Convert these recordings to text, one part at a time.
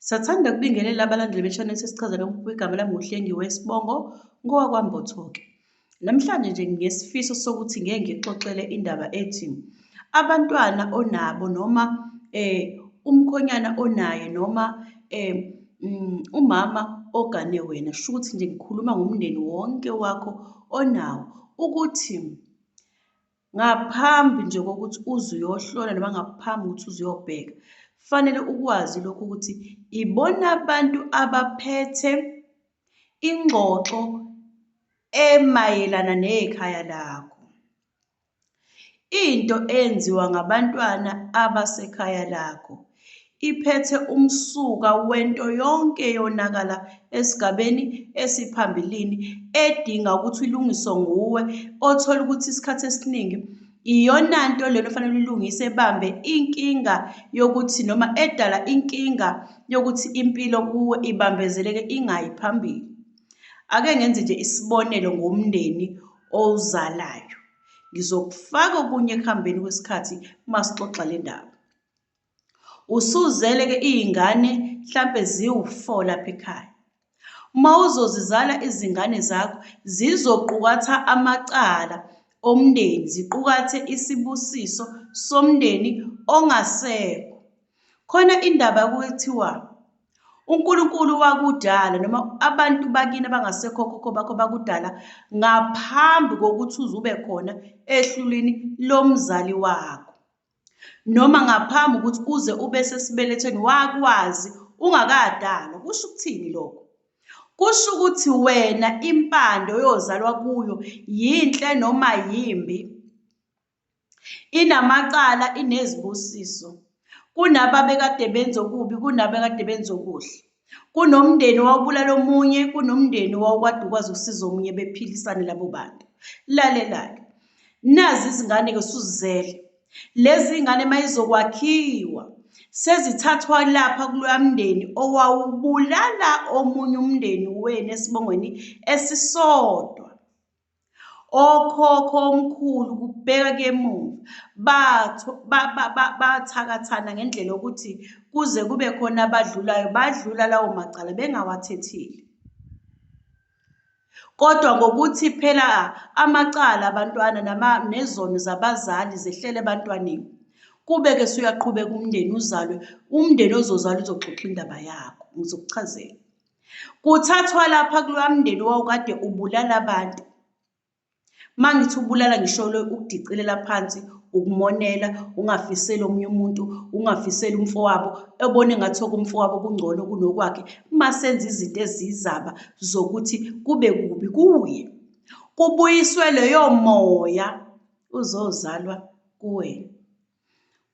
Sathanda ukubingelela abalandeli be-channel sesichaza lokhu igama lami nguHlengiwe Sibongo ngowakwaMbotho-ke. Namhlanje nje nginesifiso sokuthi ngeke ngixoxele indaba ethi abantwana onabo noma umkhonyana onaye noma umama ogane wena, sho ukuthi nje ngikhuluma ngomndeni wonke wakho onawo ukuthi ngaphambi nje kokuthi uze uyohlola noma ngaphambi kokuthi uze uyobheka, kufanele ukwazi lokhu ukuthi ibona abantu abaphethe ingxoxo emayelana nekhaya lakho. Into eyenziwa ngabantwana abasekhaya lakho iphethe umsuka wento yonke eyonakala esigabeni esiphambilini edinga ukuthi ilungiswe nguwe, othola ukuthi isikhathi esiningi iyona nto lena ofanele uyilungise ebambe inkinga yokuthi noma edala inkinga yokuthi impilo kuwe ibambezeleke ingayi phambili. Ake ngenze nje isibonelo ngomndeni owuzalayo. Ngizokufaka okunye ekuhambeni kwesikhathi uma sixoxa le ndaba. Usuzele-ke iy'ngane hlampe ziwu-four lapha ekhaya. Uma uzozizala izingane zakho zizoqukatha amacala omndeni, ziqukathe isibusiso somndeni ongasekho. Khona indaba kuthiwa uNkulunkulu wakudala noma abantu bakini abangasekho okhokho bakho bakudala ngaphambi kokuthi uze ube khona ehlulwini lomzali wakho. Noma ngaphambi ukuthi uze ube sesibelethweni wakwazi ungakadalwa. Kusho ukuthini lokho? Kusho ukuthi wena impande oyozalwa kuyo yinhle noma yimbi, inamacala, inezibusiso. Kunababekade benza okubi, kunabekade benza okuhle. Kunomndeni owawubulala omunye, kunomndeni owawukade ukwazi ukusiza omunye bephilisane labo bantu. Lalela-ke, nazi izingane-ke usuzizele. Lezi ngane uma izokwakhiwa sezithathwa lapha kuloya mndeni owawubulala omunye umndeni wenu esibongweni esisodwa. Okhokho omkhulu kubheka kuye emuva bathakathana ngendlela yokuthi kuze kube khona abadlulayo, badlula lawo macala bengawathethile. Kodwa ngokuthi phela amacala abantwana nezono zabazali zehlele ebantwaneni, kube-ke suyaqhubeka umndeni uzalwe, umndeni ozozalwa uzoxoxa indaba yakho, ngizokuchazela. Kuthathwa lapha kuloya mndeni owawukade ubulala abantu. Uma ngithi ubulala ngisho ukudicilela phansi, ukumonela, ungafiseli omunye umuntu, ungafiseli umfowabo, ebone engathi okumfowabo kungcono kunokwakhe. Uma senza izinto eziyizaba zokuthi kube kubi kuye, kubuyiswe leyo moya uzozalwa kuwena.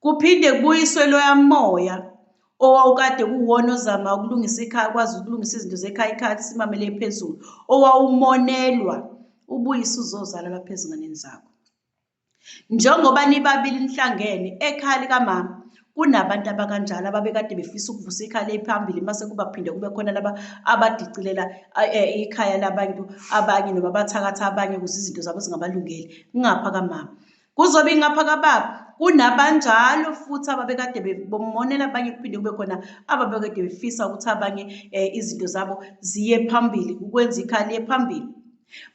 Kuphinde kubuyiswe loya moya owawukade kuwuwona ozama ukulungisa ikhaya, ukwazi ukulungisa izinto zekhaya, ikhaya lisimame le phezulu, owawumonelwa, ubuyise uzozala lapha ezinganeni zakho. Njengoba nibabili nihlangene ekhaya likamama, kunabantu abakanjalo ababekade befisa ukuvusa ikhaya lephambili mase kuba phinde kube khona laba abadicilela ikhaya labantu abanye noma abathakatha abanye ukuze izinto zabo zingabalungeli. Ngapha kamama. Kuzobe ingapha kababa kunabanjalo futhi ababekade bemonela abanye kuphinde kube khona ababekade befisa ukuthi abanye izinto zabo ziye phambili ukwenza ikhaya liye phambili.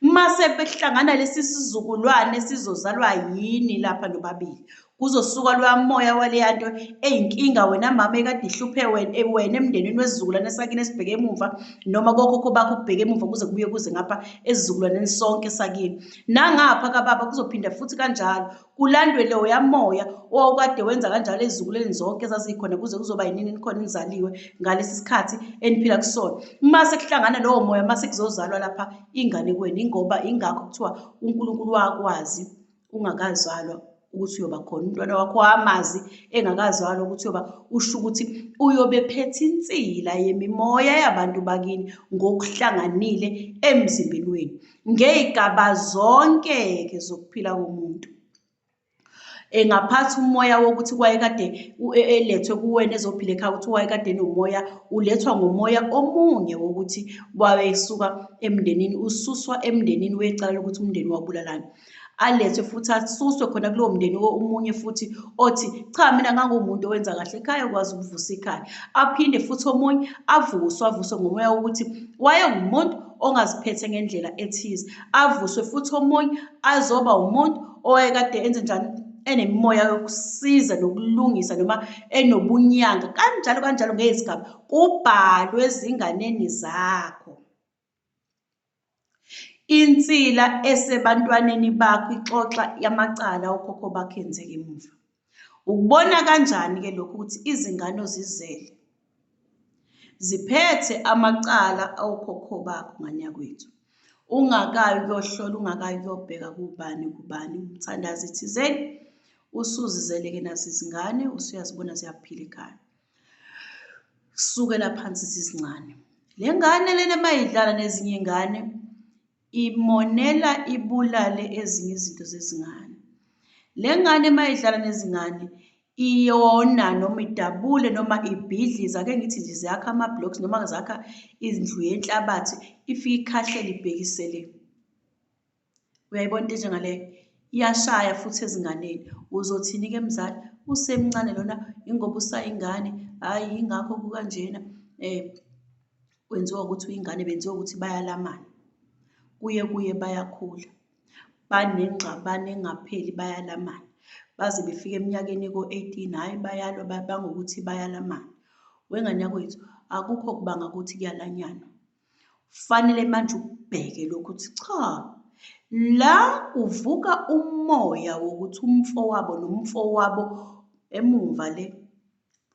Mase behlangana lesi sizukulwane sizozalwa yini lapha nobabili kuzosuka loya moya waleya nto eyinkinga wena mama ekade ihluphe wena wena emndenini wesizukulwane sakini esibheke emuva noma kokhokho bakho kubheke emuva kuze kubuye kuze ngapha esizukulwaneni sonke sakini. Nangapha kababa kuzophinda futhi kanjalo kulandwe loya moya owawukade wenza kanjalo ezizukulweni zonke ezazikhona kuze kuzoba yinini nikhona nizaliwe ngalesi sikhathi eniphila kusona. Uma sekuhlangana lowo moya uma sekuzozalwa lapha ingane kwenu ingoba ingakho kuthiwa uNkulunkulu wakwazi ungakazalwa ukuthi uyoba khona umntwana wakho wamazi engakazalwa ukuthi uyoba usho ukuthi uyobe phethe insila yemimoya yabantu bakini ngokuhlanganile emzimbeni wenu ngey'gaba zonke-ke zokuphila komuntu. Engaphatha umoya wokuthi kwayekade elethwe kuwena ezophila ekhaya ukuthi wayekade enomoya ulethwa ngomoya omunye wokuthi wayesuka emndenini ususwa emndenini wecala lokuthi umndeni wabulalana. Alethwe futhi asuswe khona kulowo mndeni omunye futhi othi cha mina nganguwumuntu owenza kahle ekhaya okwazi ukuvusa ikhaya. Aphinde futhi omunye avuswe, avuswe ngomoya wokuthi wayewumuntu ongaziphethe ngendlela ethize. Avuswe futhi omunye azoba umuntu owayekade enze njani enemimoya yokusiza nokulungisa noma enobunyanga kanjalo kanjalo ngezigaba kubhalwe ezinganeni zakho. Insila esebantwaneni bakho ixoxa amacala okhokho bakho enzeka emuva. Ukubona kanjani-ke lokhu ukuthi izingane ozizele ziphethe amacala okhokho bakho ngane yakwethu? Ungakayi ukuyohlola, ungakayi ukuyobheka kubani kubani umthandazi thizeni, usuzizele-ke nazo izingane usuyazibona ziyaphila ekhaya. Kusukela phansi zizincane. Le ngane lena uma idlala nezinye iy'ngane imonela ibulale ezinye izinto zezingane. Le ngane uma idlala nezingane iyona noma idabule noma ibhidliza, ake ngithi nje ziyakha ama-blocks noma zakha indlu yenhlabathi ifike ikhahlele ibhekise le. Uyayibona into enjengaleyo? Iyashaya futhi ezinganeni. Uzothini-ke mzali? Usemncane lona ingoba usayingane, hhayi yingakho kukanjena. Kwenziwa ukuthi uyingane, benziwa ukuthi bayalamana. Kuye kuye bayakhula. Banengxabano engapheli bayalamana. Baze befike eminyakeni ko-18, hhayi bayalwa bangokuthi bayalamana. Wengane yakwethu, akukho kubanga ukuthi kuyalanyanwa. Fanele manje ukubheke lokhu ukuthi cha, la kuvuka umoya wokuthi umfowabo nomfowabo emumva le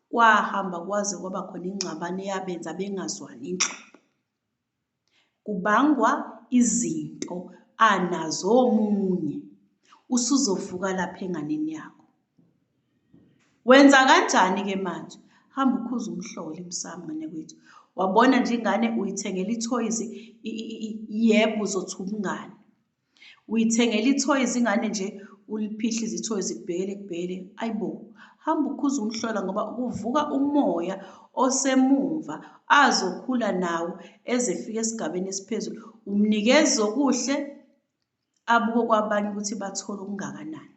kwahamba kwaze kwaba khona ingxabano eyabenza bengazwani inhlobo. Kubangwa izinto anazo omunye, usuzovuka lapha enganeni yakho. Wenza kanjani-ke manje? Hamba ukhuze umhlolo emsamo ngane yakwethu. Wabona nje ingane uyithengela ithoyizi, yebo uzothi umngani. Uyithengela ithoyizi ingane nje uliphihlize ithoyizi kubhekele kubhekele. Ayibo, hamba ukhuze umhlola ngoba kuvuka umoya osemumva azokhula nawo eze efike esigabeni esiphezulu. Umnikeza okuhle abuke kwabanye ukuthi bathola okungakanani.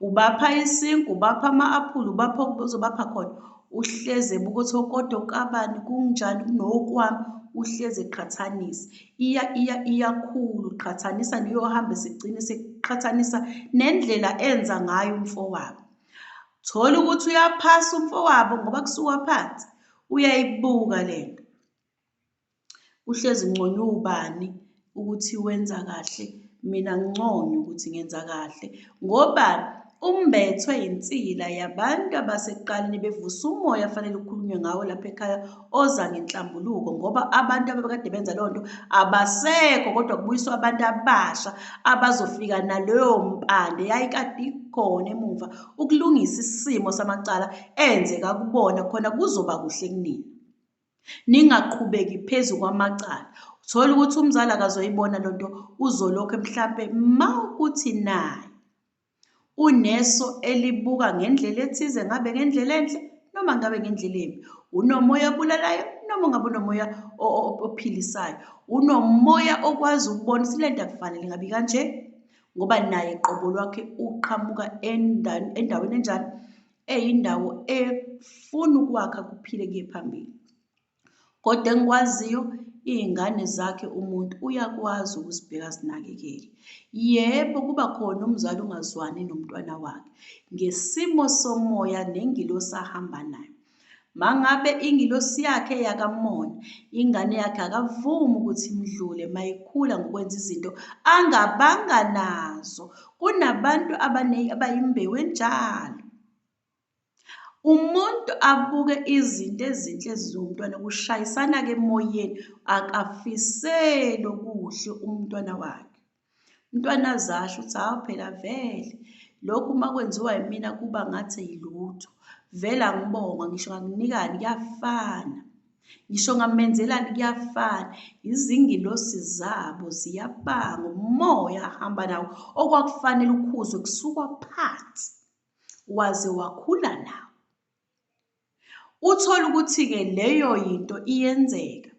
Ubapha isinkwa, ubapha ama-aphula, ubapha ozobapha khona, uhlezi ebuka ukuthi kodwa okabani kunjani kunokwami, uhlezi eqhathanisa. Iya iya iyakhula, uqhathanisa niyohambe sigcine sekuqhathanisa nendlela enza ngayo umfowabo. Thola ukuthi uyaphasa umfowabo ngoba kusuka phansi, uyayibuka lento. Uhlezi nginconywa ubani ukuthi wenza kahle, mina nginconywa ukuthi ngenza kahle ngoba umbethwe insila yabantu abasekuqaleni bevusa umoya fanele ukhulunywe ngawo lapha ekhaya oza ngenhlambuluko ngoba abantu ababekade benza leyo nto abasekho kodwa kubuyiswa abantu abasha abazofika naleyo mpande yayikade ikhona emuva ukulungisa isimo samacala enzeka kubona khona kuzoba kuhle kunina. Ningaqhubeki phezu kwamacala. Uthole ukuthi umzali akazoyibona loo nto, uzolokhu mhlampe ma ukuthi naye uneso elibuka ngendlela ethize, ngabe ngendlela enhle noma ngabe ngendlela embi. Unomoya obulalayo noma ngabe unomoya ophilisayo. Unomoya okwazi ukubona ukuthi le nto akufanele ngabe kanje ngoba naye qobo lwakhe uqhamuka endaweni enjani? Eyindawo efuna ukwakha kuphile kuye phambili. Kodwa engikwaziyo iy'ngane zakhe umuntu uyakwazi ukuzibheka azinakekele. Yebo, kuba khona umzali ongazwani nomntwana wakhe ngesimo somoya nengilosi ahamba nayo. Mangabe ingilosi yakhe yakamona, ingane yakhe akavumi ukuthi imdlule mayikhula ngokwenza izinto angabanga nazo. Kunabantu abayimbewu enjalo. Umuntu abuke izinto ezinhle eziwumntwana kushayisana-ke emoyeni, akafiseli okuhle umntwana wakhe. Umntwana azasho ukuthi hawu phela vele lokhu uma kwenziwa yimina kuba ngathi yilutho, vele angibongwa ngisho ngakunikani kuyafana. Ngisho ngamenzelani kuyafana. Izingilosi zabo ziyabanga, umoya ahamba nawo okwakufanele ukhuzwe kusukwa phansi waze wakhula nawo. Uthole ukuthi-ke leyo yinto iyenzeka.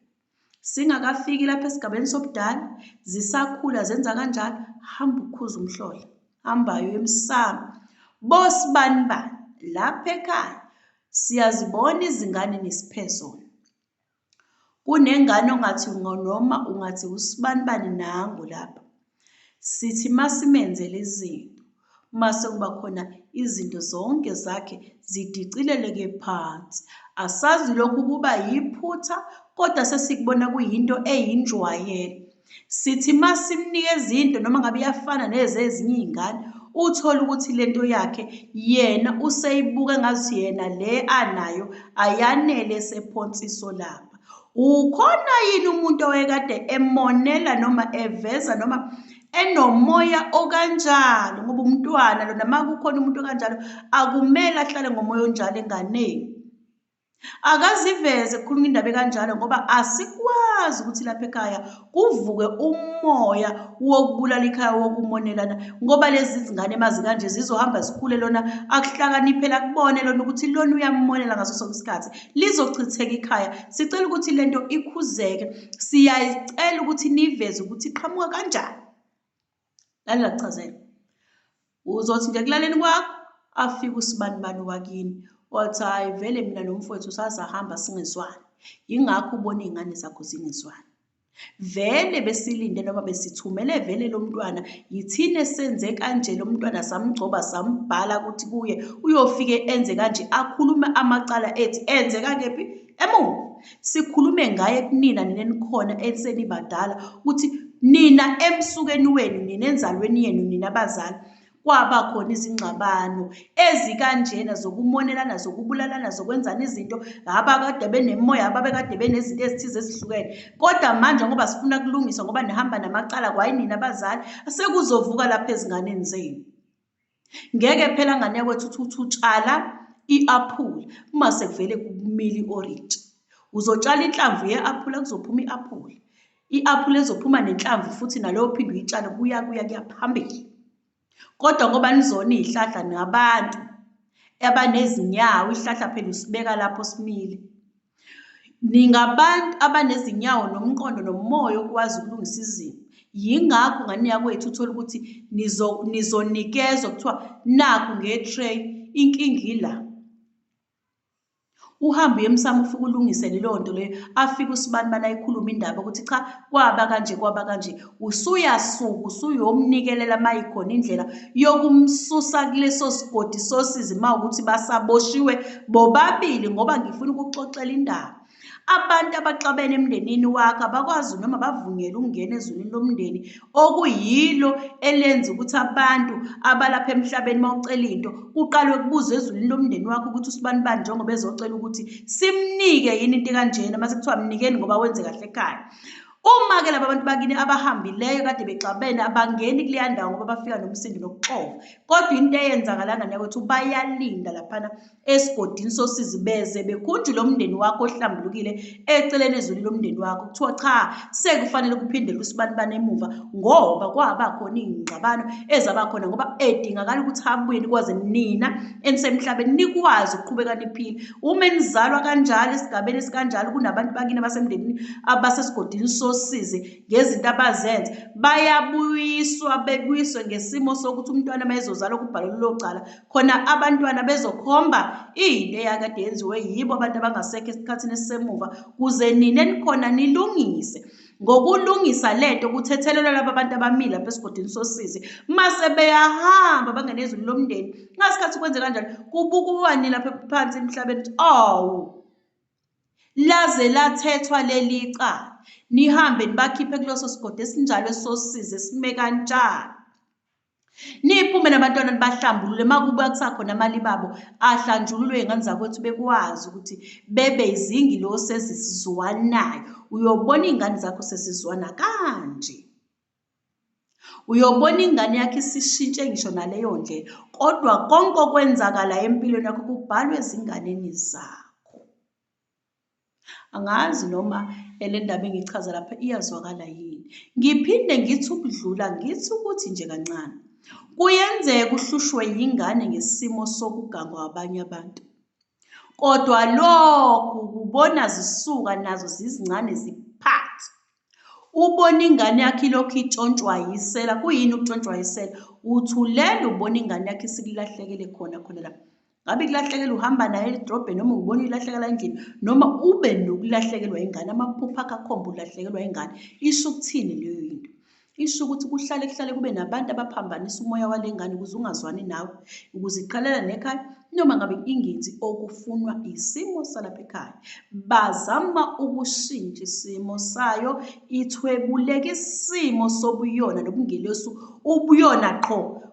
Singakafiki lapha esigabeni sobudala, zisakhula zenza kanjalo, hamba ukhuze umhlola, hambayo emsamo. Bosibanibani lapha ekhaya siyazibona izingane nisiphe zona. Kunengane ongathi noma ungathi usibanibani nangu lapha. Sithi masimenzela izinto mase kuba khona izinto zonke zakhe zidicileleke phansi. Asazi lokhu kuba yiphutha kodwa sesikubona kuyinto eyinjwayelo. Sithi masimnikeza into noma ngabe iyafana nezezinye iy'ngane, uthole ukuthi lento yakhe yena useyibuka engathi yena le anayo ayanele esephonsa iso lapha. Ukhona yini umuntu owayekade emonela noma eveza noma enomoya okanjalo ngoba umntwana lona uma kukhona umuntu okanjalo akumele ahlale ngomoya onjalo enganeni. Akaziveze kukhulunywa indaba ekanjalo ngoba asikwazi ukuthi lapha ekhaya kuvuke umoya wokubulala ikhaya wokumonelana ngoba lezi zingane mazikanje zizohamba zikhule lona akuhlakaniphela akubone lona ukuthi lona uyamonela ngaso sonke isikhathi lizochitheka ikhaya. Sicela ukuthi lento ikhuzeke, siyayicela ukuthi niveze ukuthi iqhamuka kanjani. Lalela kuchazela. Uzothi nje ekulaleni kwakho afike usibanibani wakini wathi hhayi vele mina nomfowethu sasahamba singezwani. Yingakho ubona iy'ngane zakho zingezwani. Vele besilinde noma besithumele vele lo mntwana yithina esenze kanje lo mntwana samgcoba sambhala ukuthi kuye uyofike enze kanje akhulume amacala ethi enzeka kephi emuva sikhulume ngaye kunina nina enikhona esenibadala ukuthi nina emsukeni wenu nina enzalweni yenu nina abazali kwaba khona izingxabano ezikanjena zokumonelana zokubulalana zokwenzana izinto abakade benemoya ababekade benezinto ezithize ezihlukene kodwa manje ngoba sifuna kulungiswa ngoba nihamba namacala kwayinina abazali sekuzovuka lapha ezinganeni zenu. Ngeke phela ngane yakwethu uthi uthi utshala i-aphula uma sekuvele kumila i-orintshi. Uzotshala inhlamvu ye-aphula kuzophuma i-aphula. I-aphula ezophuma nenhlamvu futhi naleyo ophinde uyitshale kuya kuya kuya phambili. Kodwa ngoba nizona iy'hlahla nabantu abanezinyawo, isihlahla phela usibeka lapho simile. Ningabantu abanezinyawo nomqondo nomoya okwazi ukulungisa izinto. Yingakho ngane yakwethu uthole ukuthi nizonikezwa kuthiwa nakhu nge-tray inkinga ila. Uhambe uye emsamo ufike ulungise leyo nto leyo, afike usibanibani ayikhulume indaba ukuthi cha kwaba kanje kwaba kanje. Usuyasuka usuyomnikelela uma ikhona indlela yokumsusa kuleso sigodi sosizi uma ukuthi basaboshiwe bobabili ngoba ngifuna ukukuxoxela indaba. Abantu abaxabene emndenini wakho abakwazi noma bavunyelwe ukungena ezulwini lomndeni okuyilo elenza ukuthi abantu abalapha emhlabeni uma ucela into kuqalwe kubuzwe ezulwini lomndeni wakho ukuthi usibanibani njengoba ezocela ukuthi simnike yini into ekanjena mase kuthiwa mnikeni ngoba wenze kahle ekhaya. Uma-ke laba bantu bakini abahambileyo kade bexabene abangeni kuleya ndawo ngoba bafika nomsindo nokuxova kodwa into eyenzakala ngane yakwethu bayalinda laphana esigodini sosizi beze bekhunjule umndeni wakho ohlambulukile eceleni ezweni lomndeni wakho kuthiwa cha sekufanele kuphindele usibanibani emuva ngoba kwaba khona iy'ngxabano ezaba khona ngoba edingakala ukuthi abuye nikwazi nina enisemhlabeni nikwazi ukuqhubeka niphile uma enizalwa kanjalo esigabeni esikanjalo kunabantu bakini abasemndenini abasesigodini sosizi ngezinto abazenza bayabuyiswa bebuyiswe ngesimo sokuthi umntwana uma ezozalwa kubhalwe lelo cala khona abantwana bezokhomba into eyakade yenziwe yibo abantu abangasekho esikhathini esisemuva kuze nina enikhona nilungise ngokulungisa lento kuthethelelwa laba bantu abamile lapha esigodini sosizi mase beyahamba bangene ezweni lomndeni ngasikhathi kwenze kanjalo kubukuwani lapha phansi emhlabeni ukuthi awu laze lathethwa leli cala nihambe nibakhiphe kuleso sigodi esinjalo esosizi esime kanjalo Niphume nabantwana nibahlambulule uma kuba kusakhona amaliba abo ahlanjululwe iy'ngane zakwethu bekwazi ukuthi bebe izingilosi ezizwanayo. Uyobona iy'ngane zakho sezizwana kanje. Uyobona ingane yakho isishintshe ngisho naleyo ndlela kodwa konke okwenzakalayo empilweni yakho kubhalwe ezinganeni zakho. Angazi noma le ndaba engiyichaza lapha iyazwakala yini. Ngiphinde ngithi ukudlula ngithi ukuthi nje kancane. Kuyenzeka uhlushwe yingane ngesimo sokugangwa abanye abantu. Kodwa lokhu kubona zisuka nazo zizincane ikuphathe. Ubona ingane yakho ilokhu itshontshwa yisela. Kuyini ukutshontshwa yisela? Uthulele ubona ingane yakho isikulahlekele khona khona la. Ngabe ikulahlekela uhamba nayo edrobheni noma ubona ilahlekela endlini noma ube nokulahlekelwa ingane, amaphupho akho akhomba ulahlekelwa ingane. Isho ukuthini leyo into? Isho ukuthi kuhlale kuhlale kube nabantu abaphambanisa umoya wale ngane ukuze ungazwani nawe, ukuze iqhalela nekhaya noma ngabe ingenzi okufunwa isimo salapha ekhaya. Bazama ukushintsha isimo sayo, ithwebuleka isimo sobuyona nobungelosi ubuyona qho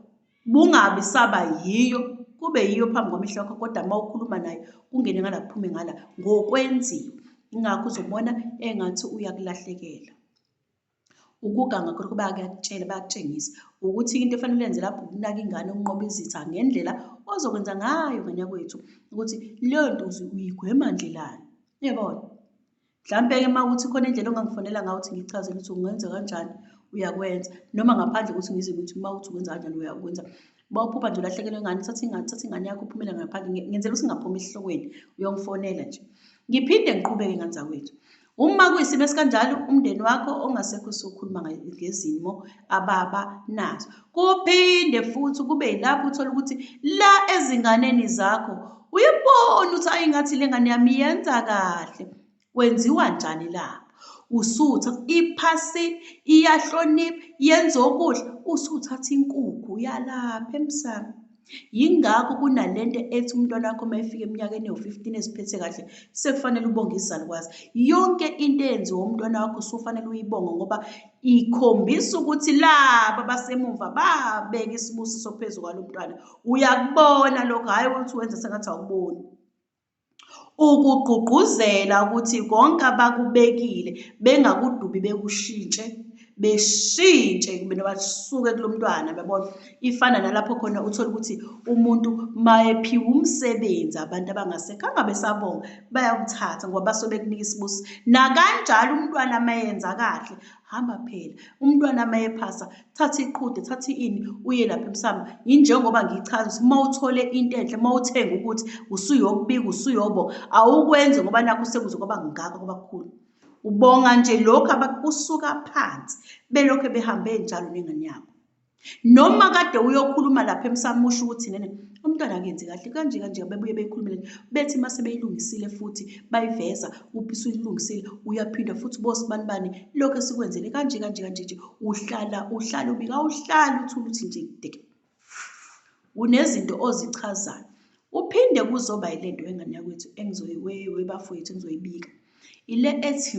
bungabi saba yiyo kube yiyo phambi kwamehlo akho kodwa uma ukhuluma naye kungene ngala kuphume ngala ngokwenziwa. Ingakho uzobona engathi uyakulahlekela. Ukuganga khona bayakutshela bayakutshengisa ukuthi into efanele uyenze lapho ukunaka ingane unqobe izitha ngendlela ozokwenza ngayo ngane yakwethu ukuthi leyo nto uyigwema ndlelani. Uyabona? Mhlampe-ke uma ukuthi khona indlela ongangifonela ngayo ukuthi ngichazele ukuthi ungenza kanjani uyakwenza noma ngaphandle kokuthi ngize ngithi uma uthi ukwenza kanjani uyakwenza. Uma uphupha nje ulahlekelwe ingane thatha ingane thatha ingane yakho uphumele ngaphandle ngenzela ukuthi ingaphumi esihlokweni uyongifonela nje. Ngiphinde ngiqhubeke ngane zakwethu. Uma kuyisimo esikanjalo umndeni wakho ongasekho usukhuluma ngezimo ababa nazo. Kuphinde futhi kube yilapho uthola ukuthi la ezinganeni zakho uyabona ukuthi ayi ngathi le ngane yami yenza kahle. Kwenziwa njani lapho? Usutha iphasi iyahlonipha yenza okuhle usuthatha inkukhu uyalapha emsamo. Yingakho kunalento ethi umntwana wakho uma efika eminyakeni ewu-15 eziphethe kahle sekufanele ubonge izalukwazi. Yonke into eyenziwa umntwana wakho usufanele uyibonge ngoba ikhombisa ukuthi laba basemumva babeka isibusiso phezu kwalo mntwana. Uyakubona lokho, hhayi ukuthi wenza sengathi awukuboni. Ukugqugquzela ukuthi konke abakubekile bengakudubi bekushintshe, beshintshe kumbe basuke kulo mntwana uyabona. Ifana nalapho khona uthole ukuthi umuntu mayephiwa umsebenzi abantu abangasekho angabe esabonga bayawuthatha ngoba basuke bekunika isibusiso. Nakanjalo umntwana mayenza kahle hamba phela, umntwana mayephasa thatha iqhude thatha ini uye lapha emsamo. Yinjengoba ngichaza ukuthi uma uthole into enhle, uma uthenga ukuthi usuyokubika usuyobonga, awukwenzi ngoba nakhu sekuze kwaba ngaka kwaba kukhulu. Ubonga nje lokhu abakusuka phansi belokhu behambe njalo nengane yakho. Noma kade uyokhuluma lapha emsamo usho ukuthi nene umntwana akenzi kahle kanje kanje bebuye beyikhulumele bethi uma sebeyilungisile futhi bayiveza usuyilungisile uyaphinda futhi bosibanibani lokhu esikwenzele kanje kanje kanje nje uhlala uhlala ubika awuhlali uthule uthi nje deke. Unezinto ozichazayo. Uphinde kuzoba yile nto wengane yakwethu webafowethu engizoyibika. Ile ethi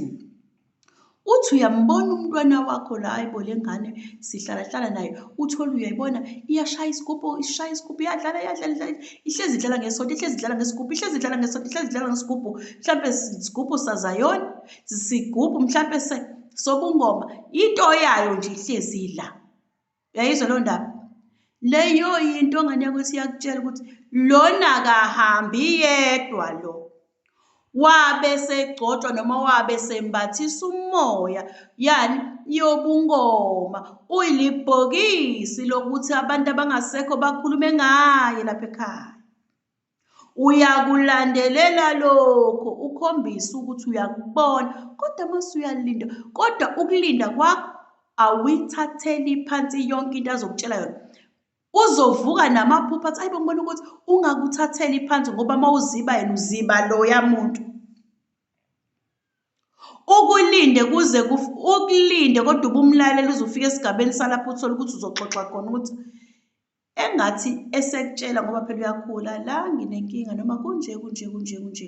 uthi uyambona umntwana wakho la, hayi bo le ngane sihlala hlala nayo, uthole uyayibona iyashaya isigubhu, ishaya isigubhu, iyadlala iyadlala idlala, ihlezi idlala ngesonto, ihlezi idlala ngesigubhu, ihlezi idlala ngesonto, ihlezi idlala ngesigubhu, mhlampe sigubhu sazayoni, sigubhu mhlampe sobungoma, into yayo nje ihlezi ila. Uyayizwa leyo ndaba? Leyo yinto ngane yakwethu iyakutshela ukuthi lona akahambi yedwa lo. Wabe segcotshwa noma wabe sembathisa umoya yani yobungoma. Uyilibhokisi lokuthi abantu abangasekho bakhulume ngaye lapha ekhaya. Uyakulandelela lokho ukhombise ukuthi uyakubona kodwa mase uyalinda kodwa ukulinda kwakho awuyithatheli phansi yonke into azokutshela yona. Uzovuka namaphupho athi ayibo ngibona ukuthi ungakuthatheli phansi ngoba uma uziba yena uziba loya muntu. Ukulinde kuze ukulinde kodwa ubumlalela uze ufike esigabeni salapho uthole ukuthi uzoxoxa khona ukuthi Engathi esekutshela ngoba phela uyakhula la nginenkinga noma kunje kunje kunje kunje.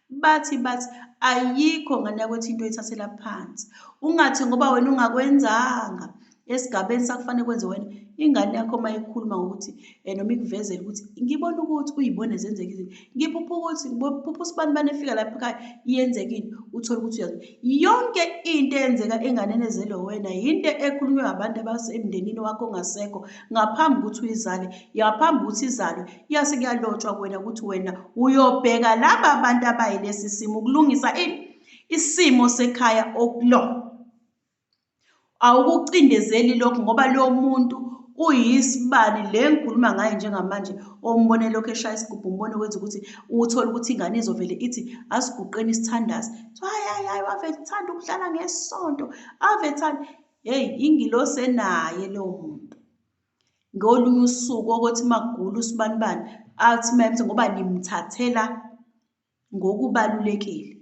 Bathi bathi ayikho ngane yakwethu into oyithathela phansi. Ungathi ngoba wena ungakwenzanga esigabeni sakufanele kwenze wena ingane yakho uma ikhuluma ngokuthi noma ikuvezela ukuthi ngibona ukuthi uyibone zenzeka izinto ngiphupha ukuthi ngiphupha usibanibani efika lapha ekhaya yenzeka ini uthole ukuthi uyazi yonke into eyenzeka enganeni ezelwe wena yinto ekhulunywe abantu abasemndenini wakho ongasekho ngaphambi ukuthi uyizale ngaphambi ukuthi izalwe yase kuyalotshwa kuwena ukuthi wena uyobheka laba bantu abayilesi simo ukulungisa ini isimo sekhaya okulona. Awukucindezeli lokho ngoba lowo muntu Uyisibani le ngikhuluma ngaye njengamanje ombone lokhu eshaya isigubhu umbone wenza ukuthi uthole ukuthi ingane izovele ithi asiguqeni isithandaze. Kuthiwa hhayi hhayi hhayi wave ethanda ukudlala ngesonto, ave ethanda. Hheyi ingilosi enaye lowo muntu. Ngolunye usuku okothi uma kugula usibanibani athi uma ngoba nimthathela ngokubalulekile,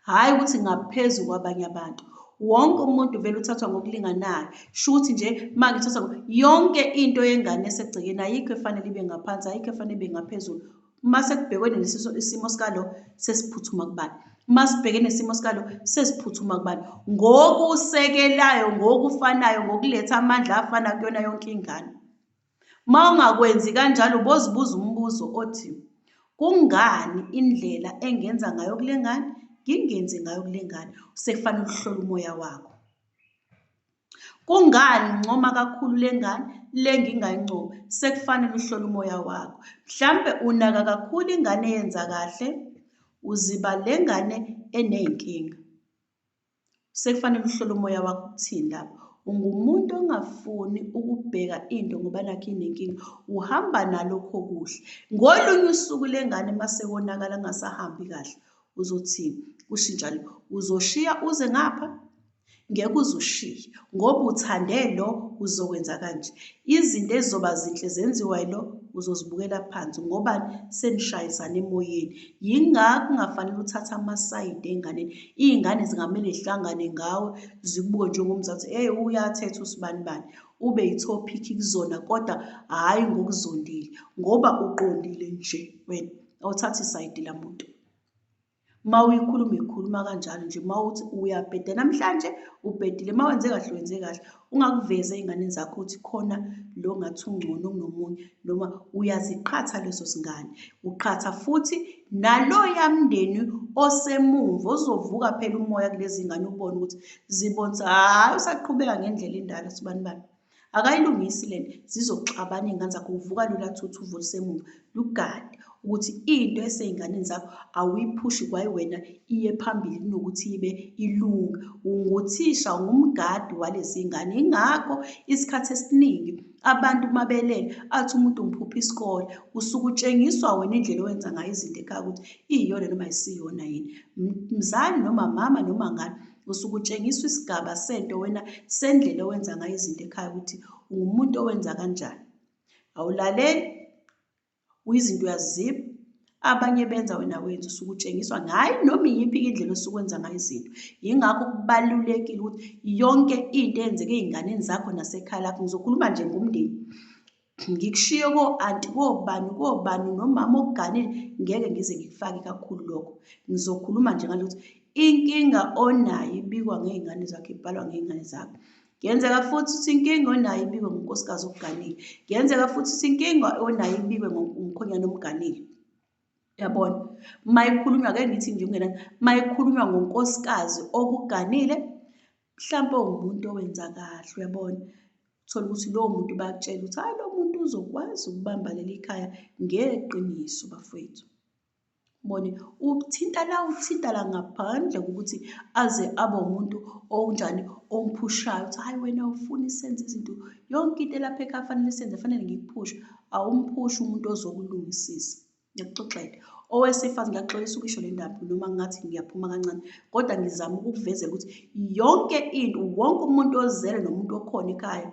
hhayi ukuthi ngaphezu kwabanye abantu. Wonke umuntu vele uthathwa ngokulinganayo. Shuthi nje uma ngithatha yonke into yengane esegcekeni ayikho efanele ibe ngaphansi, ayikho efanele ibe ngaphezulu. Uma sekubhekene nesiso isimo sikalo sesiphuthuma kubani? Uma sibhekene nesimo sikalo sesiphuthuma kubani? Ngokusekelayo, ngokufanayo, ngokuletha amandla afana kuyona yonke ingane. Uma ungakwenzi kanjalo ubozibuza umbuzo othi, kungani indlela engenza ngayo kule ngane ngingenzi ngayo kule ngane? Sekufanele uhlole umoya wakho. Kungani ngincoma kakhulu le ngane le ngingayincomi? Sekufanele uhlole umoya wakho. Mhlampe unaka kakhulu ingane eyenza kahle, uziba le ngane eney'nkinga. Sekufanele uhlole umoya wakho ukuthini lapho. Ungumuntu ongafuni ukubheka into ngoba nakhu inenkinga, uhamba nalokho okuhle. Ngolunye usuku le ngane uma sekonakala kungasahambi kahle, uzothini? Kushintsha lo, uzoshiya uze ngapha? Ngeke uze ushiye ngoba uthande lo uzokwenza kanje. Izinto ezizoba zinhle zenziwa yilo uzozibukela phansi ngobani senishayisana emoyeni. Yingakho kungafanele uthathe amasayidi ey'nganeni. Iy'ngane zingamele zihlangane ngawe zikubuke njengomzali ukuthi hey uyathetha usibanibani. Ube yithophikhi kuzona kodwa hhayi ngokuzondile ngoba uqondile nje wena awuthathi isayidi lamuntu. Uma uyikhuluma uyikhuluma kanjalo nje, uma uthi uyabheda namhlanje ubhedile, uma wenze kahle wenze kahle. Ungakuvezi ey'nganeni zakho ukuthi khona lo ngathi ungcono kunomunye noma uyaziqhatha lezo zingane. Uqhatha futhi naloya mndeni osemumva ozovuka phela umoya kulezi ngane ubone ukuthi zibone ukuthi hhayi usaqhubeka ngendlela endala sibanibani. Akayilungisi lento, zizoxabana iy'ngane zakho, uvuka lula thuthuva olusemuva lugade ukuthi into esey'nganeni zakho awuyiphushi kwayiwena iye phambili kunokuthi ibe ilunga. Unguthisha, ungumgadi walezi ngane. Yingakho isikhathi esiningi abantu uma belele athi umuntu ngiphupha isikole, usuke utshengiswa wena indlela owenza ngayo izinto ekhaya ukuthi iyiyona noma ayisiyona yini. Mzali noma mama noma ngane Usuke utshengiswa isigaba sento wena sendlela owenza ngayo izinto ekhaya ukuthi ungumuntu owenza kanjani. Awulaleli, izinto uyaziziba, abanye benza wena awenzi, usuke utshengiswa ngayo noma iyiphi indlela osuke wenza ngayo izinto. Yingakho kubalulekile ukuthi yonke into eyenzeka ey'nganeni zakho nasekhaya lakho, ngizokhuluma nje ngomndeni, ngikushiye ko-anti kobani kobani nomama okuganile ngeke ngize ngikufake kakhulu lokho ngizokhuluma nje ngalokuthi inkinga onayo ibikwa ngey'ngane zakho ibhalwa ngey'ngane zakho. Kuyenzeka futhi ukuthi inkinga onayo ibikwe ngunkosikazi okuganile. Kuyenzeka futhi ukuthi inkinga onayo ibikwe ngumkhonyana omganile. Uyabona? Uma ikhulunywa ake ngithi nje kungenani, uma ikhulunywa ngonkosikazi okuganile, mhlampe uwumuntu owenza kahle, uyabona? Uthole ukuthi lowo muntu bayakutshela ukuthi hhayi lo muntu uzokwazi ukubamba leli khaya ngeqiniso bafowethu. Ubone uthinta la uthinta la ngaphandle kokuthi aze abe umuntu onjani omphushayo ukuthi hhayi wena ufuna senze izinto yonke into elapha ekhaya fanele senze fanele ngikuphushe. Awumphushi umuntu ozokulungisisa. Ngiyakuxoxela. Owesifazane, ngiyaxolisa ukusho le ndaba noma ngathi ngiyaphuma kancane, kodwa ngizama ukukuvezela ukuthi yonke into, wonke umuntu ozele nomuntu okhona ekhaya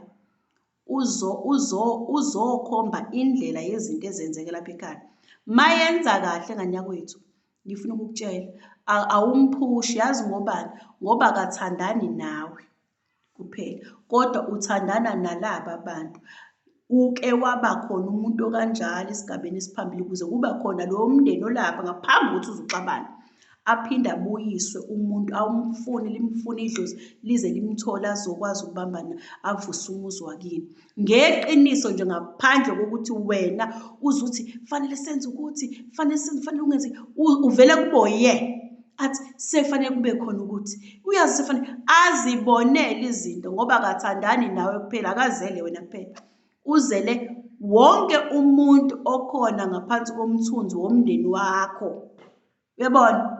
uzo uzo uzokhomba indlela yezinto ezenzeke lapha ekhaya. Mayenza kahle ngane yakwethu, ngifuna ukukutshela, awumphushi yazi ngobani? Ngoba akathandani nawe. Kuphela kodwa uthandana nalaba bantu. Uke waba khona umuntu okanjalo esigabeni esiphambili ukuze kuba khona lowo mndeni olapha ngaphambi kokuthi uze uxabane. Aphinde abuyiswe umuntu awumfuni limfune idlozi lize limthole azokwazi ukubambana avuse umuzi wakini. Ngeqiniso nje ngaphandle kokuthi wena uze uthi fanele senze ukuthi fanele senze fanele ungenze uvele kuboye athi sekufanele kube khona ukuthi uyazi sefanele azibonele izinto ngoba akathandani nawe kuphela akazele wena kuphela uzele wonke umuntu okhona ngaphansi komthunzi womndeni wakho. Uyabona?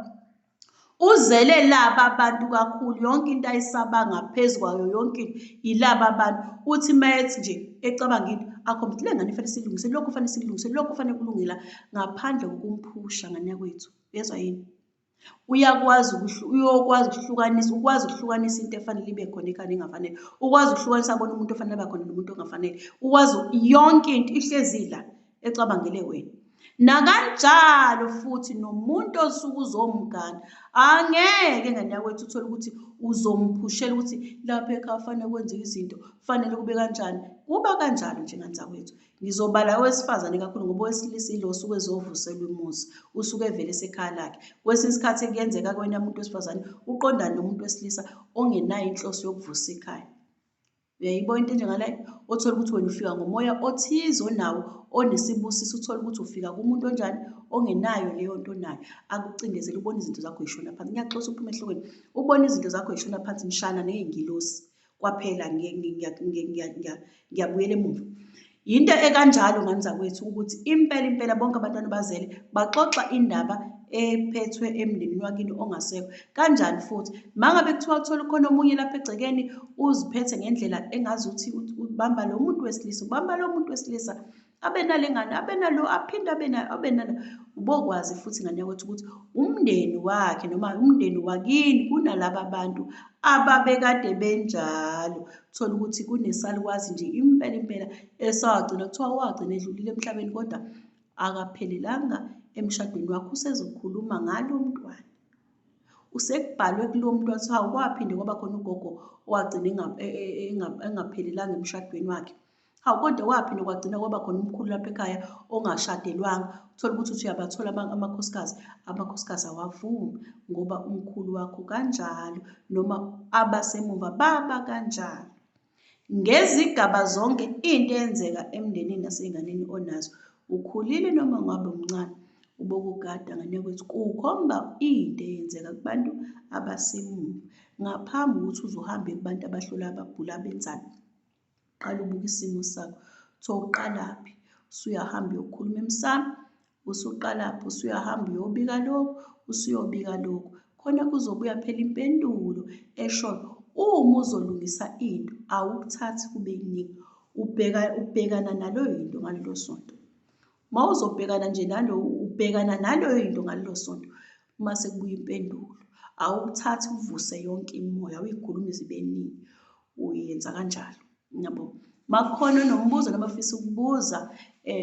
Uzele laba bantu kakhulu, yonke into ayisaba ngaphezu kwayo yonke into yilaba bantu. Uthi mayethi nje ecabanga into akhombe ukuthi le ngane ifanele siyilungise, lokhu kufanele sikulungise, lokhu kufanele kulunge la, ngaphandle kokumphusha ngane yakwethu. Uyezwa yini? Uyakwazi uyokwazi ukuhlukanisa, ukwazi ukuhlukanisa into efanele ibe khona ekhaya nengafanele. Ukwazi ukuhlukanisa abone umuntu ofanele abe khona nomuntu ongafanele. Ukwazi yonke into ihlezi la ecabangele wena. Nakanjalo futhi nomuntu osuke uzomgana angeke ngane yakwethu uthole ukuthi uzomphushela ukuthi lapha ekhaya kufanele kwenzeke izinto, kufanele kube kanjani. Kuba kanjalo nje ngane zakwethu. Ngizobala owesifazane kakhulu ngoba owesilisa ilo osuke ezovuselwa umuzi, usuke evele esekhaya lakhe. Kwesinye isikhathi kuyenzeka kuwena muntu wesifazane uqondane nomuntu wesilisa ongenayo inhloso yokuvusa ikhaya. Uyayibona into enjengaleyo? Othole ukuthi wena ufika ngomoya othize onawo onesibusiso, uthole ukuthi ufika kumuntu onjani ongenayo leyo nto onayo, akucindezele ubone izinto zakho zishona phansi. Ngiyaxolisa ukuphuma ehlokweni. Ubone izinto zakho zishona phansi nishana ney'ngilosi. Kwaphela ngiyabuyela emuva. Yinto ekanjalo ngane zakwethu ukuthi impela impela bonke abantwana abazele baxoxa indaba ephethwe emndenini wakini ongasekho. Kanjani futhi? Mangabe kuthiwa uthola khona omunye lapha egcekeni uziphethe ngendlela engazuthi ubamba lo muntu wesilisa, ubamba lo muntu wesilisa abe nale ngane, abe nalo, aphinde abe nayo, abe nalo. Ubokwazi futhi ngane yakwethu ukuthi umndeni wakhe noma umndeni wakini kunalaba bantu ababekade benjalo. Uthole ukuthi kunesalukwazi nje impela impela esagcina kuthiwa wagcina edlulile emhlabeni kodwa akaphelelanga emshadweni wakhe usezokhuluma ngalo mntwana. Usekubhalwe kulo muntu wathi hawu kwaphinde kwaba khona ugogo owagcina engaphelelanga emshadweni wakhe. Hawu kodwa waphinde kwagcina kwaba khona umkhulu lapha ekhaya ongashadelwanga. Uthole ukuthi uthi uyabathola amakhosikazi, amakhosikazi awavumi ngoba umkhulu wakho kanjalo noma abasemuva baba kanjalo. Ngezigaba zonke into eyenzeka emndenini nasey'nganeni onazo, ukhulile noma ngabe umncane, ubokugada ngane yakwethu kukhomba into eyenzeka kubantu abasemuva ngaphambi kokuthi uze uhambe kubantu abahlola ababhula abenzani. Qala ubuke isimo sakho. Kuthiwa uqalaphi? Usuyahamba uyokhuluma emsamo, usuqalaphi? Usuyahamba uyobika lokhu, usuyobika lokhu. Khona kuzobuya phela impendulo eshoyo uma uzolungisa into awukuthathi kube kuningi. Ubheka ubhekana naleyo into ngalelo sonto. Uma uzobhekana nje nalo ubhekana naleyo into ngalelo sonto uma sekubuya impendulo awukuthathi uvuse yonke imimoya uyikhulume zibe ningi uyenza kanjalo yabo. Makukhona onombuzo noma ofisa ukubuza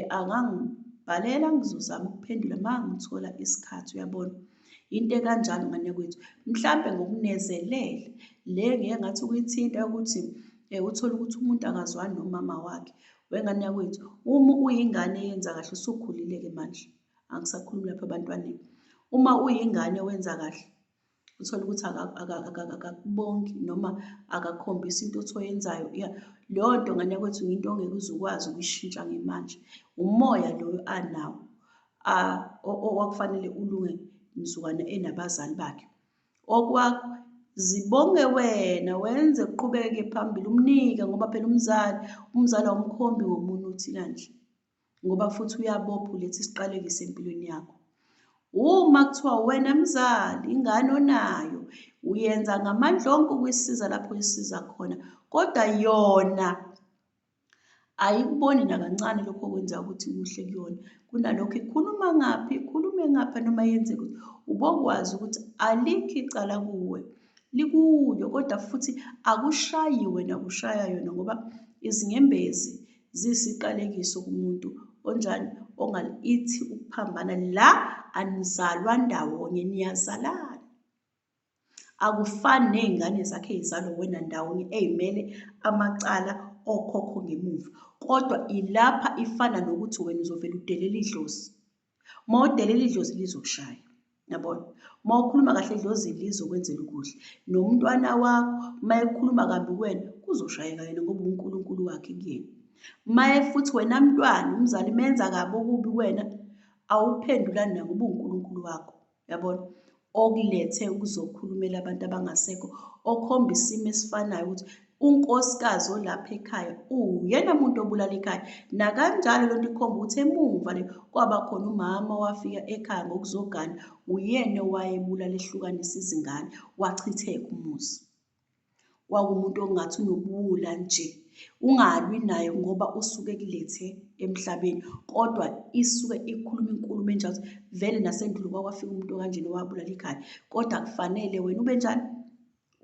angangibhalela ngizozama ukuphendula uma ngithola isikhathi uyabona. Into ekanjalo ngane yakwethu. Mhlampe ngokunezelela le ngike ngathi ukuyithinta ukuthi uthole ukuthi umuntu akazwani nomama wakhe. Wengane yakwethu, uma uyingane eyenza kahle usukhulile-ke manje, angisakhulumi lapha ebantwaneni. Uma uyingane wenza kahle, uthole ukuthi akakubongi noma akakhombisi into othi oyenzayo, ya leyo nto ngane yakwethu yinto ongeke uze ukwazi ukuyishintsha ngemanje. Umoya loyo anawo owakufanele ulunge mzukwana enabazali bakhe. Okwakho zibonge wena wenze kuqhubeke phambili umnike ngoba phela umzali, umzali awumkhombi ngomunwe uthi kanje ngoba futhi uyabopha uletha isiqalekiso empilweni yakho. Uma kuthiwa wena mzali ingane onayo uyenza ngamandla onke ukuyisiza lapho uyisiza khona kodwa yona ayikuboni nakancane lokho okwenza ukuthi kuhle kuyona. Kunalokho ikhuluma ngaphi, ikhulume ngapha noma yenze ukuthi ubokwazi ukuthi alikho icala kuwe, likuyo kodwa futhi akushayi wena kushaya yona ngoba izinyembezi ziyisiqalekiso kumuntu onjani ithi ukuphambana la anizalwa ndawonye niyazalana. Akufani ney'ngane zakhe ey'zalwa uwena ndawonye ey'mele amacala okhokho ngemuva. Kodwa ilapha ifana nokuthi wena uzovele udelele idlozi. Uma udelela idlozi lizokushaya, yabona. Uma ukhuluma kahle edlozini lizokwenzela okuhle. Nomntwana wakho uma ekhuluma kabi kuwena kuzoshayeka yena ngoba uNkulunkulu wakhe kuyena. Maye futhi wena mntwana umzali menza kabi okubi kuwena awuphendulani naye ngoba uwuNkulunkulu wakho. Yabona? Okulethe ukuzokhulumela abantu abangasekho, okhomba isimo esifanayo ukuthi Unkosikazi olapha ekhaya uyena muntu obulala ikhaya. Nakanjalo lento ikhomba ukuthi emumva le kwaba khona umama owafika ekhaya ngokuzogana, uyena owayebulala ehlukanisa izingane, wachitheka umuzi. Kwakuwumuntu ongathi unobuwula nje, ungalwi naye ngoba usuke ekulethe emhlabeni kodwa isuke ikhuluma inkulumo enjalo ukuthi vele nasendulo kwakwafika umuntu okanjena owabulala ikhaya kodwa akufanele wena ube njani,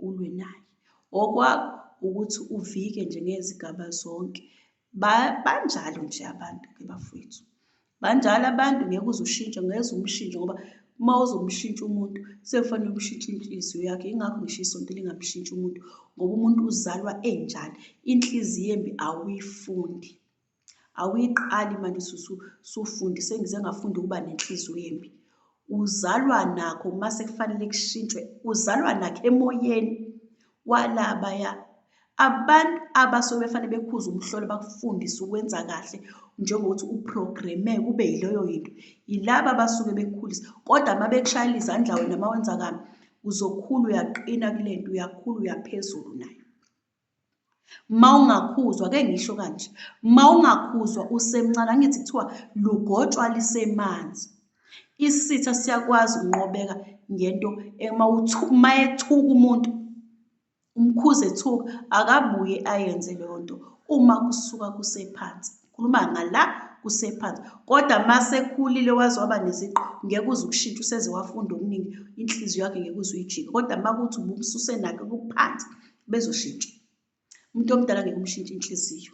ulwe naye. Okwakho ukuthi uvike nje ngezigaba zonke. Banjalo nje abantu-ke bafowethu. Banjalo abantu ngeke uze ushintshe, ngeke uze umshintshe ngoba uma uzomshintsha umuntu sekufanele umshintshe inhliziyo yakhe. Yingakho ngisho isonto lingamshintshi umuntu ngoba umuntu uzalwa enjalo. Inhliziyo embi awuyifundi. Awuyiqali manje usufunda sengize ngafunda ukuba nenhliziyo embi. Uzalwa nakho mase kufanele kushintshwe, uzalwa nakho emoyeni walabaya. Abantu abasuke befanele bekhuze umhlolo bakufundise ukwenza kahle njengokuthi uprogreme kube yileyo yinto, yilaba abasuke bekukhulisa. Kodwa uma bekushayela izandla wena uma wenza kabi, uzokhula uyaqina kule nto, uyakhula uyaphezulu nayo. Mawungakhuzwa ake ngisho kanje, mawungakhuzwa usemncane angithi kuthiwa lugotshwa lisemanzi. Isitha siyakwazi ukunqobeka ngento mayethuka umuntu, umkhuze ethuka akabuye ayenze leyo nto uma kusuka kusephansi. Khuluma ngala kusephansi kodwa masekhulile waze waba neziqu ngeke uze ukushintshe useze wafunda okuningi inhliziyo yakhe ngeke uze uyijike kodwa makuthi ubumsuse nakho kuphansi bezoshintsha. Umuntu omdala ngeke umshintshe inhliziyo.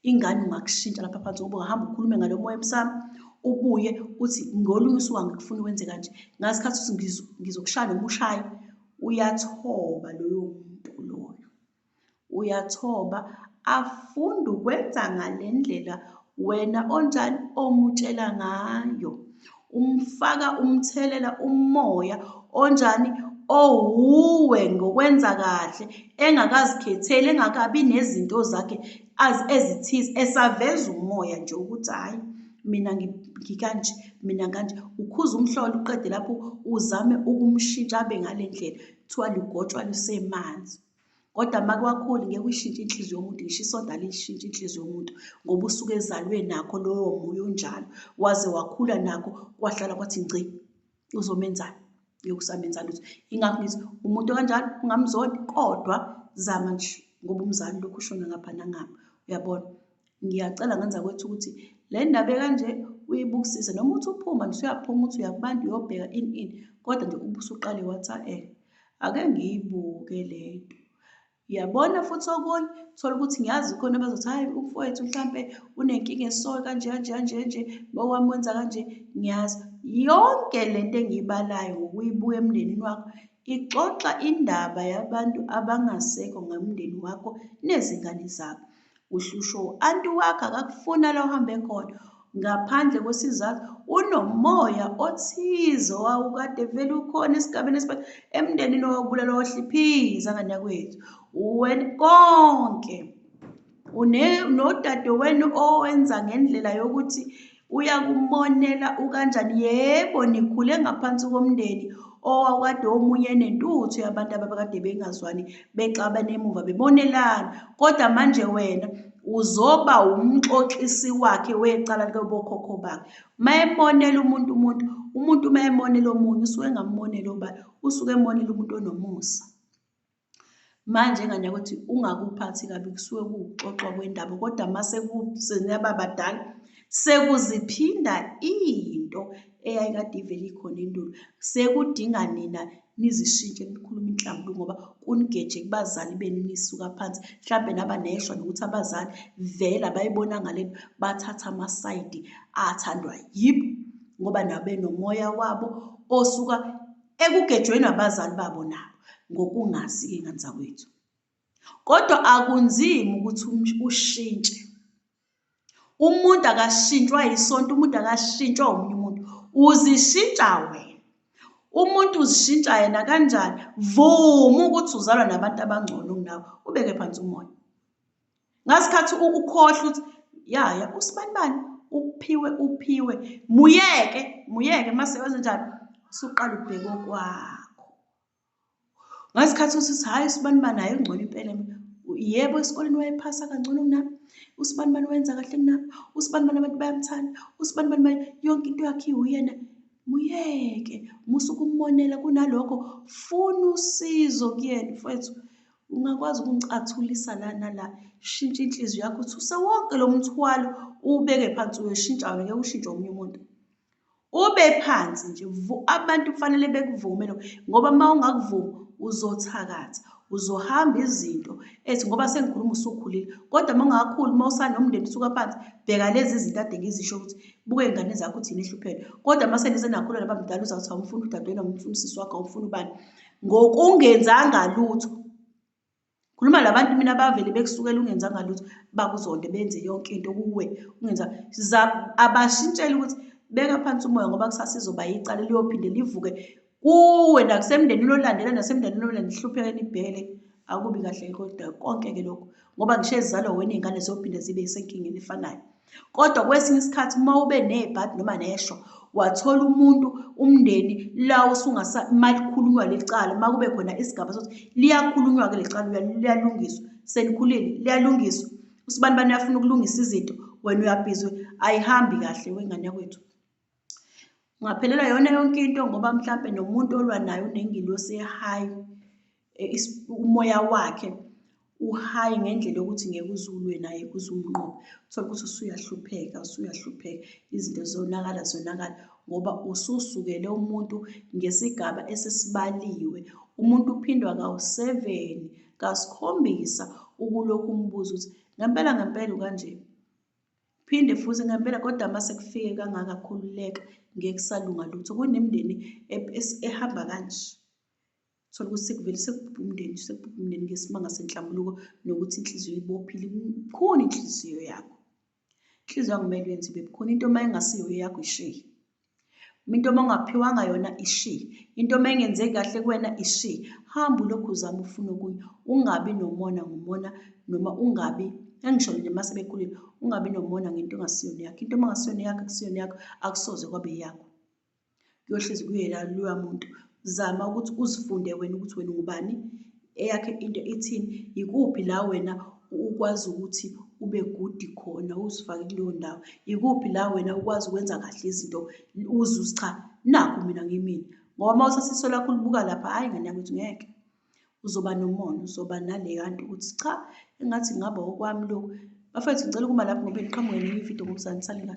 Ingane ungakushintsha lapha phansi ngoba ungahamba ukhulume ngalo moya emsamo ubuye uthi ngolunye usuku angikufuni wenze kanje. Ngasikhathi uthi ngizokushaya noma ushaye, uyathoba loyo muntu loyo. Uyathoba afunde ukwenza ngale ndlela wena onjani omutshela ngayo. Umfaka umthelela umoya onjani owuwe ngokwenza kahle engakazikhetheli engakabi nezinto zakhe ezithize esaveza umoya nje ukuthi hhayi mina ngikanje mina kanje. Ukhuza umhlolo uqede lapho uzame ukumshintsha abe ngale ndlela kuthiwa lugotshwa lusemanzi. Kodwa uma kwakhula ngeke uyishintshe inhliziyo yomuntu, ngisho isonto aliyishintshi inhliziyo yomuntu ngoba usuke ezalwe nakho lowo moya onjalo, waze wakhula nakho kwahlala kwathi ngci. Uzomenzani? Ngeke usamenza lutho. Yingakho ngithi umuntu okanjalo ungamzondi kodwa zama nje ngoba umzali lokhu ushona ngapha nangapha, uyabona? Ngiyacela ngenza kwethu ukuthi le ndaba ekanje uyibukisise noma uthi uphuma nje usuyaphuma uthi uya kubantu uyobheka ini ini kodwa nje ubusuqale wathi eh ake ngiyibuke le nto. Uyabona futhi okunye thola ukuthi ngiyazi khona abazothi hhayi umfowethu mhlampe unenkinga eso kanje kanje kanje nje bowami wenza kanje ngiyazi. Yonke le nto engiyibalayo ngokuyibuka emndenini wakho ixoxa indaba yabantu abangasekho ngomndeni wakho nezingane zabo. Uhlushwa u-anti wakho akakufuni la uhambe khona ngaphandle kwesizathu unomoya othize owawukade vele ukhona esigabeni esiphezulu emndenini owawubulala wahliphiza ngane yakwethu wena konke nodadewenu owenza ngendlela yokuthi uyakumonela ukanjani yebo nikhule ngaphansi komndeni owawukade omunye enentuthu yabantu ababekade bengazwani bexabana emuva bebonelana kodwa manje wena uzoba umxoxisi wakhe wecala likabokhokho bakhe mayemonela umuntu umuntu umuntu mayemonela omunye usuke engammoneli obani usuke emonela umuntu onomusa. Manje ngane yakwethu ungakuphathi kabi kusuke kuwukuxoxwa kwendaba kodwa mase seniyaba badala sekuziphinda into eyayikade ivele ikhona endulo. Sekudinga nina nizishintshe nikhulume inhlambuluko ngoba kunigeje kubazali benu nisuka phansi. Mhlampe naba neshwa nokuthi abazali vele abayibonanga lento bathatha amasayidi athandwa yibo ngoba nabo benomoya wabo osuka ekugejweni abazali babo nabo ngokungazi-ke ngane zakwethu. Kodwa akunzima ukuthi ushintshe. Umuntu akashintshwa yisonto, umuntu akashintshwa omunye umuntu, uzishintsha wena. Umuntu uzishintsha yena kanjani? Vuma ukuthi uzalwa nabantu abangcono kunawe, ubeke phansi umoya. Ngasikhathi ukhohlwa ukuthi ya ya usibanibani uphiwe uphiwe muyeke muyeke mase wenze njani usuqala ubheka okwakho. Ngasikhathi usuthi hhayi usibanibani hhayi ungcono impela Yebo, esikoleni wayephasa kangcono kunami, usibanibani wenza kahle kunami, usibanibani abantu bayamthanda, usibanibani yonke into yakhe iwuyena. Muyeke, musa ukumonela kunalokho funa usizo kuyena mfowethu. Ungakwazi ukungicathulisa la nala, shintsha inhliziyo yakho uthuse wonke lo mthwalo uwubeke phansi uyoshintsha wena ngeke ushintshe omunye umuntu. Ube phansi nje abantu kufanele bekuvume lokho ngoba uma ungakuvumi uzothakatha uzohamba izinto ethi ngoba sengikhuluma usukhulile kodwa uma ungakhuli uma usanomndeni usuka phansi bheka lezi zinto ade ngizisho ukuthi buka iy'ngane zakho ukuthi yini ehlupheni kodwa uma senize nakhula nabamdala uzawuthi awumfuni udadewenu awumfuni usisi wakho awumfuni ubani ngokungenzanga lutho. Khuluma labantu mina abavele bekusukela ungenzanga lutho bakuzonde benze yonke into kuwe ungenza abashintshele ukuthi beka phansi umoya ngoba kusasa izoba yicala liyophinde livuke kuwe nakusemndenini olandela nasemndenini olandela ihlupheke nibhele akubi kahle kodwa konke-ke lokho ngoba ngisho ezizalwa wena iy'ngane ziyophinde zibe isenkingeni efanayo. Kodwa kwesinye isikhathi uma ube nebhadi noma neshwa wathola umuntu umndeni la usungasa malikhulunywa leli cala uma kube khona isigaba sokuthi liyakhulunywa-ke leli cala liyalungiswa senikhulile liyalungiswa usibanibani uyafuna ukulungisa izinto wena uyabhizi ayihambi kahle wengane yakwethu. Ungaphelelwa yona yonke into ngoba mhlampe nomuntu olwa naye unengilosi e-high, umoya wakhe u-high ngendlela yokuthi ngeke uze ulwe naye uze umnqobe. Uthole ukuthi usuyahlupheka, usuyahlupheka, izinto ziyonakala ziyonakala ngoba ususukele umuntu ngesigaba esesibaliwe. Umuntu uphindwa kawu-seven, kasikhombisa ukulokhu umbuza ukuthi ngempela ngempela ukanje? Phinde futhi ngempela kodwa uma sekufike kangaka khululeka ngeke kusalunga lutho. Kunemindeni ehamba kanje. Uthole ukuthi sekuvele sekubhubhe umndeni, sekubhubhe umndeni ngesimanga senhlambuluko nokuthi inhliziyo ibophile, ibukhuni inhliziyo yakho. Inhliziyo akumele uyenze ibe bukhuni, into uma ingasiyo eyakho ishiye. Into uma ungaphiwanga yona ishiye. Into uma ingenzeki kahle kuwena ishiye. Hamba ulokhu uzama ufuna okunye. Ungabi nomona ngomona noma ungabi engisho nje uma sebekhulile ungabi nomona ngento engasiyona yakho. Into uma ngasiyona yakho akusiyona yakho akusoze kwabe yakho. Kuyohlezi kuyena loya muntu. Zama ukuthi uzifunde wena ukuthi wena ungubani, eyakhe into ithini, ikuphi la wena ukwazi ukuthi ube good khona uzifake kuleyo ndawo. Ikuphi la wena ukwazi ukwenza kahle izinto uze uthi cha nakhu mina ngimina. Ngoba uma uthatha iso lakho ulibuka lapha, hhayi ngane yakwethu ngeke. Uzoba nomona, uzoba naleya nto ukuthi cha engathi kungaba okwami lokhu. Bafethu ngicela ukuma lapho ngoba ngiqhamuke nenye ividiyo ngokuzayo nisale kahle.